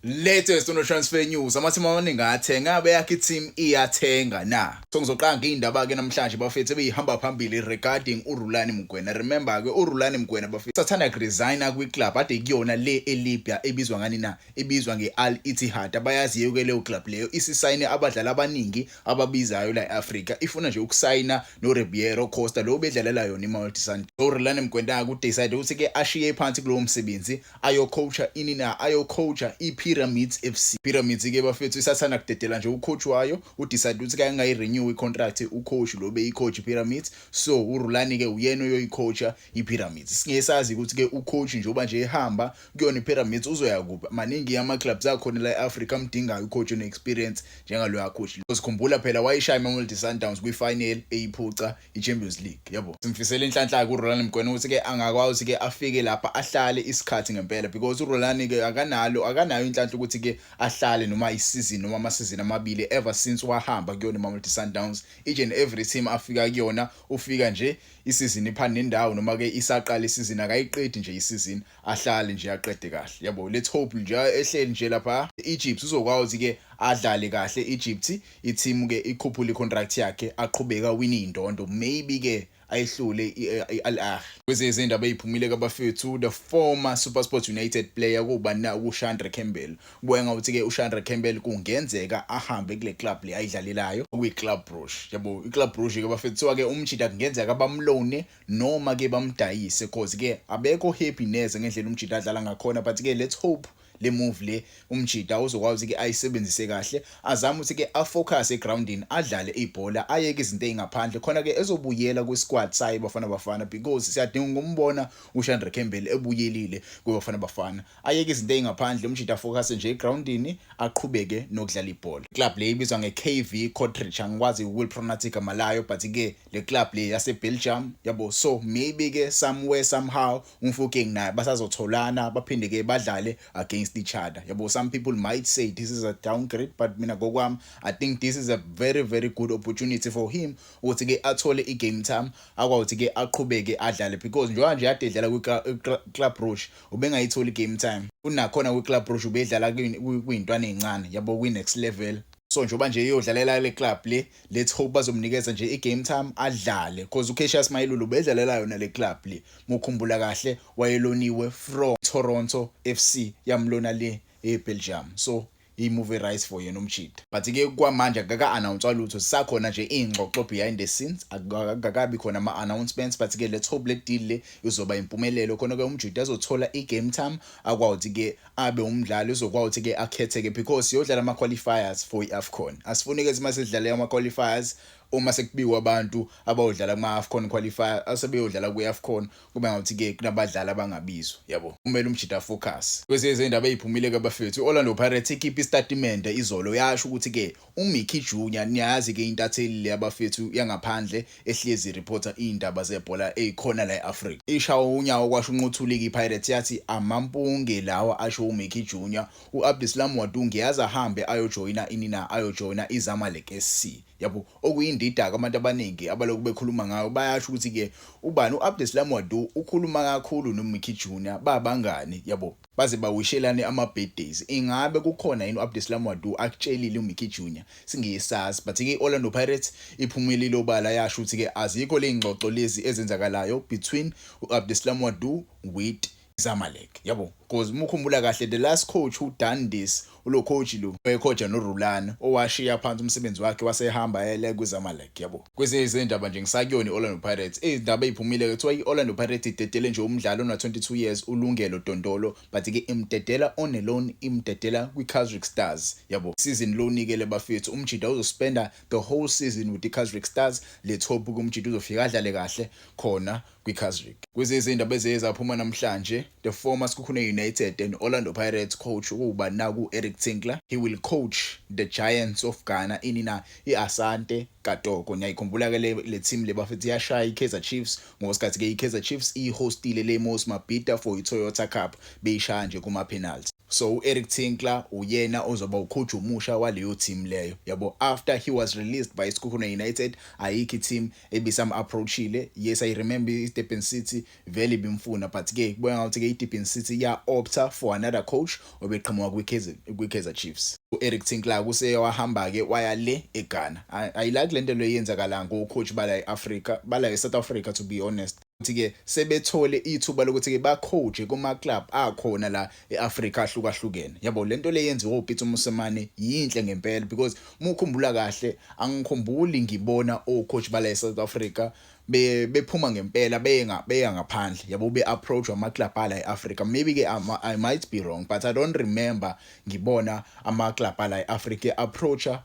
Latest on transfer news, amathimu amaningi athenga, abe yakhe team iyathenga na. So ngizoqala ngeyindaba ke namhlanje, bafethu, ebeyihamba phambili regarding uRulani Mokwena. Remember ke, uRulani Mokwena, bafethu, sathanda kuresigna kwi-club ade kuyona le eLibya ebizwa ngani na, ibizwa nge-Al Ittihad. Abayaziyo ke leyo club leyo, isisayine abadlali abaningi ababizayo la e-Africa, ifuna nje ukusayina noRibeiro Costa lo bedlalela yona iMamelodi Sundowns. URulani Mokwena ku-decide ukuthi ke ashiye phansi kulowo msebenzi, ayocoacha ini na, ayocoacha iPyramids FC. Pyramids ke, bafethu, isathanda kudedela nje ucoach wayo, udecide ukuthi ke angayirenew icontract ucoach lo beyicoach iPyramids. So uRulani ke uyena oyoyicoacha iPyramids. Singesazi ukuthi ke ucoach njengoba nje ehamba kuyona iPyramids uzoya kuphi. Maningi ama clubs akhona la eAfrica amdingayo ucoach one experience njengaloya coach. Sikhumbula phela wayishaya iMamelodi Sundowns kwifinal eyiphuca iChampions League, yabo. Simfisela inhlanhla kuRulani Mokwena ukuthi ke angakwazi ke afike lapha ahlale isikhathi ngempela, because uRulani ke akanayo inhlanhla ukuthi ke ahlale noma isizini noma amasizini amabili. Ever since wahamba kuyona iMamelodi Sundowns, each and every team afika kuyona, ufika nje isizini iphana nendawo noma ke isaqala isizini, akayiqedi nje isizini, ahlale nje aqede kahle, yabo. Let's hope nje ehleli nje lapha Egypt uzokwazi ke adlale kahle Egypt, i-team ke ikhuphule icontract yakhe, aqhubeka win indondo, maybe ke ayihlule i-Al Ahly. Kwezinye izindaba eziphumile kabafethu, the former SuperSport United player kuba na uShandre Campbell, kubuya ngathi ke uShandre Campbell kungenzeka ahambe kule club le ayidlalelayo kwi-Club Brugge, yabo. I-Club Brugge ke, bafethu, kuthiwa ke umjita kungenzeka bamlone noma ke bamdayise, cause ke abekho happy neze ngendlela umjita adlala ngakhona. But ke let's hope le move le umjita uzokwazi ke ayisebenzise kahle, azame ukuthi ke afocus egroundini, adlale ibhola, ayeke izinto ezingaphandle khona ke ezobuyela kwi-squad sayo Bafana Bafana, because siyadinga ukumbona uShandre Campbell ebuyelile kuBafana Bafana. Ayeke izinto ezingaphandle umjita, afocus nje egroundini, aqhubeke nokudlala ibhola. Club le ibizwa nge-KV Kortrijk, angikwazi ukulipronounce igama layo, but ke le club le yase Belgium, yabo. So maybe ke somewhere somehow uMofokeng naye basazotholana, baphinde ke badlale against each other, yabo. Some people might say this is a downgrade, but mina ngokwami I think this is a very very good opportunity for him ukuthi ke athole i-game time, akwazi ke aqhubeke adlale, because njengoba nje ade edlala kwi-Club Brugge ubengayitholi i-game time. Unakhona kwi-Club Brugge ubedlala kwiy'ntwana ey'ncane, yabo, kwi-next level. So njengoba nje eyodlalela le club le, let's hope bazomnikeza nje i-game time adlale, because uCassius Mailula ubedlalela yona le club le. Mukhumbula kahle, wayeloniwe from Toronto FC, yamlona le eBelgium. So i-move right for yena umjita, but ke kwamanje akaka-announce lutho, sisakhona nje iy'ngxoxo behind the scenes, akakabi khona ama-announcements. But ke let's hope le deal le izoba impumelelo, khona ke umjita azothola i-game time, akwazi ke abe umdlali uzokwazi ke akhetheke, because siyodlala ama-qualifiers for i-AFCON. Asifuni ke uma sidlale ama-qualifiers, uma sekubiwa abantu abayodlala kuma-AFCON qualifier, asebeyodlala kwi-AFCON, kube ngathi ke kunabadlali abangabizwa, yabo. Kumele umjita focus. Kwezinye izindaba eziphumile kabafethu, i-Orlando Pirates ikhipha istatement izolo, yasho ukuthi ke uMickey Junior, niyazi ke intatheli le yabafethu yangaphandle ehlezi reporter indaba zebhola ezikhona la eAfrica, ishawo unyawo kwasho unquthulika iPirates, yathi amampunge lawa asho uMickey Junior, uAbdeslam Ouaddou ngiyazi ahambe ayojoyina ini na, ayojoyina iZamalek SC, yabo. Okuyindida abantu abaningi abaloku bekhuluma ngayo, bayasho ukuthi ke ubani uAbdeslam Ouaddou ukhuluma kakhulu noMickey Junior, babangani, yabo, baze bawishelane ama-birthdays. Ingabe kukhona yini u-Abdeslam Ouaddou akutshelile uMickey Junior? Singesazi, but ke i-Orlando Pirates iphumelile obala, yasho ukuthi ke azikho ley'ngxoxo lezi ezenzakalayo between u-Abdeslam Ouaddou with Zamalek, yabo, because uma ukhumbula kahle, the last coach who done this, ulo coach lo oyecoacha noRulani, owashiya phansi umsebenzi wakhe wasehamba ele kwiZamalek, yabo. Kwezinye izindaba nje ngisakuyona i-Orlando Pirates, izindaba eziphumile kuthiwa i-Orlando Pirates idedele nje umdlalo ona 22 years uLungelo Dondolo, but ke imdedela on a loan, imdedela kwi-Casric Stars, yabo. Season loan ke le, bafethu. Umjita uzospenda the whole season with the-Casric Stars. Let's hope umjita uzofika adlale kahle khona kwi-Casric. Kwezinye izindaba eziye zaphuma namhlanje, the former Sekhukhune United and Orlando Pirates coach ukuba naku Eric Tinkler, he will coach the Giants of Ghana, ini na, iAsante Kotoko. Niyayikhumbula ke le team le, bafethu, iyashaya iKaizer Chiefs ngosikhathi ke iKaizer Chiefs ihostile le Moses Mabhida for iToyota Cup, beyishaya nje kuma penalty. So u-Eric Tinkler uyena ozoba ucoach omusha waleyo team leyo, yabo, after he was released by Sekhukhune United. Ayikho team ebisam approachile. Yes, I remember iDurban City vele ibimfuna, but ke kubona ngathi ke iDurban City ya opta for another coach obeqhamuka kwiKaizer Chiefs. U-Eric Tinkler kuseyawahamba ke waya le eGhana. I like lento lo yenzakala ngo-coach bala eAfrica, bala eSouth Africa, to be honest, ukuthi ke sebethole ithuba lokuthi ke ba-coach kuma club akhona la eAfrica ahlukahlukene, yabo. Lento le yenziwa uPitso Mosimane yinhle ngempela, because mukhumbula kahle, angikhumbuli ngibona o-coach bala eSouth Africa bephuma ngempela beya ngaphandle, yabo, be approach ama club ala eAfrica. Maybe ke I might be wrong, but I don't remember ngibona ama club ala eAfrica approacha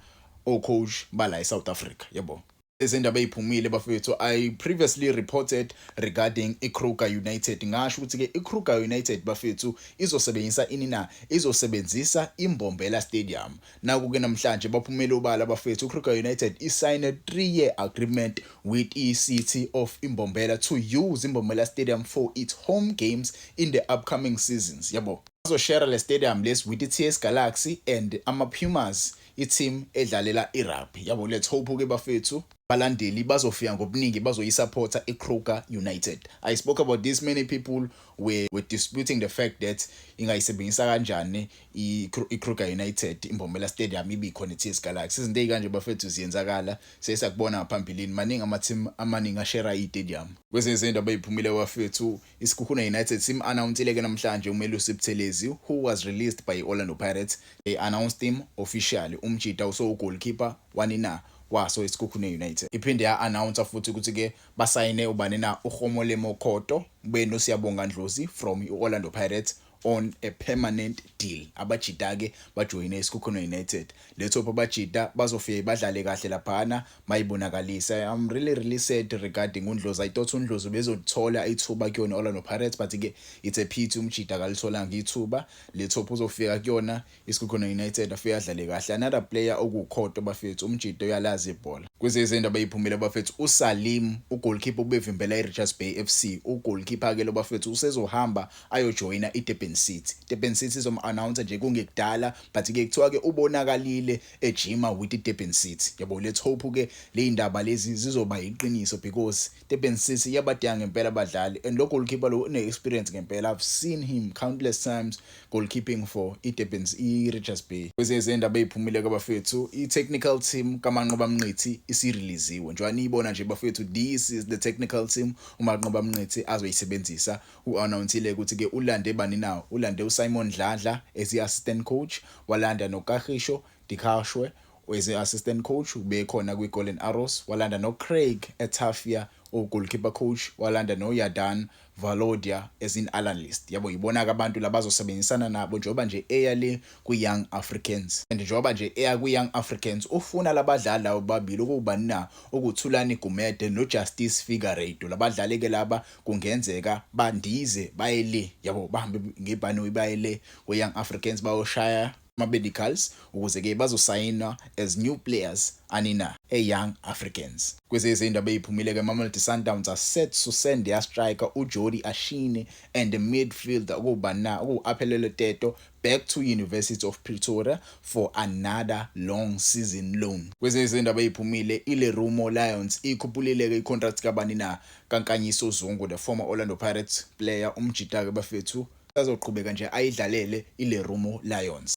o-coach bala eSouth Africa, yabo. Izindaba eziphumile, bafethu, I previously reported regarding iKruger United. Ngasho ukuthi ke iKruger United, bafethu, izosebenzisa ini na? Izosebenzisa iMbombela Stadium. Naku ke namhlanje baphumele obala, bafethu, uKruger United isigned a 3-year agreement with iCity of Imbombela to use Imbombela Stadium for its home games in the upcoming seasons, yabo. Bazoshare le stadium lesi with i-TS Galaxy and ama-Pumas, i-team edlalela i-rugby, yabo. Let's hope ke, bafethu, balandeli bazofika ngobuningi bazoyisupporta iKruger United. I spoke about this. Many people were disputing the fact that ingayisebenzisa kanjani iKruger United iMbombela Stadium ibikhona iTS Galaxy. Izinto ezikanje, bafethu, ziyenzakala, sesakubona ngaphambilini. Maningi ama team amaningi ashare i-stadium. Kwezinye izindaba eziphumile, bafethu, iSekhukhune United sim announcile ke namhlanje uMelusi Buthelezi, who was released by Orlando Pirates. They announced him officially. Umjida uso goalkeeper wanina waso iSekhukhune United. Iphinde ya announce futhi ukuthi ke basayine ubani na? uGomolemo Khoto benoSiyabonga Ndlozi from iOrlando Pirates on a permanent deal. Abajida ke bajoyine iSekhukhune United. Let's hope abajida bazofika badlale kahle laphana mayibonakalisa. I'm really, really sad regarding uNdlozi. I thought uNdlozi bezothola ithuba kuyona Orlando Pirates, but ke it's a pity umjida akalitholanga ithuba. Let's hope uzofika kuyona iSekhukhune United afike adlale kahle. Another player okukhotho, bafethu, umjida uyalazi ibhola. Kwezinye izindaba eziphumile, bafethu, uSalim, ugoalkeeper ubevimbela iRichards Bay FC, ugoalkeeper ke lo, bafethu, usezohamba ayojoyina iDurban City. Durban City izom-announce nje kungekudala, but ke kuthiwa ke ubonakalile ejima with iDurban City, yabo. Let's hope ke le indaba lezi zizoba iqiniso, because Durban City iyabadinga ngempela abadlali, and lo goalkeeper lo une experience ngempela. I've seen him countless times goalkeeping for iDurban, iRichards Bay. Kwezinye izindaba eziphumile kabafethu, i-technical team kaManqoba Mnqithi isireleasiwe. Njengoba niyibona nje, bafethu, this is the technical team uManqoba Mnqithi azoyisebenzisa. U-announcile ukuthi ke ulande bani nawo? Ulande uSimon Dladla as i-assistant coach, walanda noKagisho Dikgacoi as assistant coach, ubekhona kwi-Golden Arrows, walanda noCraig Etafia o-goalkeeper coach, walanda noYadan Valodia as in analyst, yabo. Yibona ke abantu labazosebenzisana nabo njengoba nje eya le kwi-Young Africans. And njengoba nje eya kwi-Young Africans, ufuna labadlali labo babili, okubani na? Okuthulani Gumede noJustice Figueiredo. Labadlali ke laba kungenzeka bandize baye le, yabo, bahambe ngebhanoyi baye le kwi-Young Africans bayoshaya ama-medicals ukuze ke bazosayina as new players anina e-Young Africans. Kwezinye izindaba eziphumile ke, Mamelodi Sundowns are set to send their striker uJordy Aschini and the midfielder okubani na? Oku-Aphelele Teto back to University of Pretoria for another long season loan. Kwezinye izindaba eziphumile, iLerumo Lions ikhuphulile ke i-contract kabani na? KaNkanyiso Zungu, the former Orlando Pirates player. Umjida ke, bafethu, azoqhubeka nje ayidlalele iLerumo Lions.